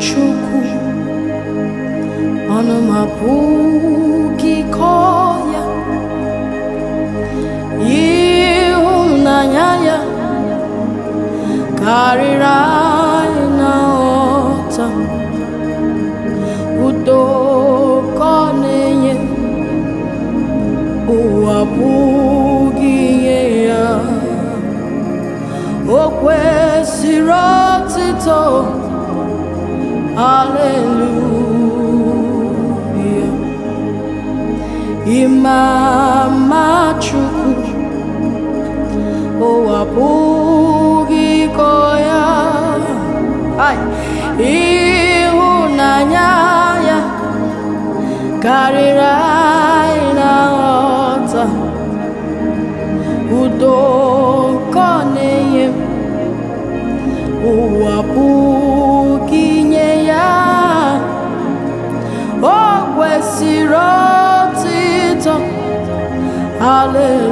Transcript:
Chukwu, ọnụ m apụghị ịkọ ya. Ịhụnanya ya karịrị anyị na nghọta. Udo ka ọ na-enye, ụwa apụghị inye ya. O kwesịrị otito. Hallelujah. Ịmama Chukwu, ụwa apụghị ịkọ ya. Ai, ịhụnanya ya karịrị anyị na nghọta. Udo ka ọ na-enye, ụwa apụghị inye ya. O kwesịrị otito. Hallelujah.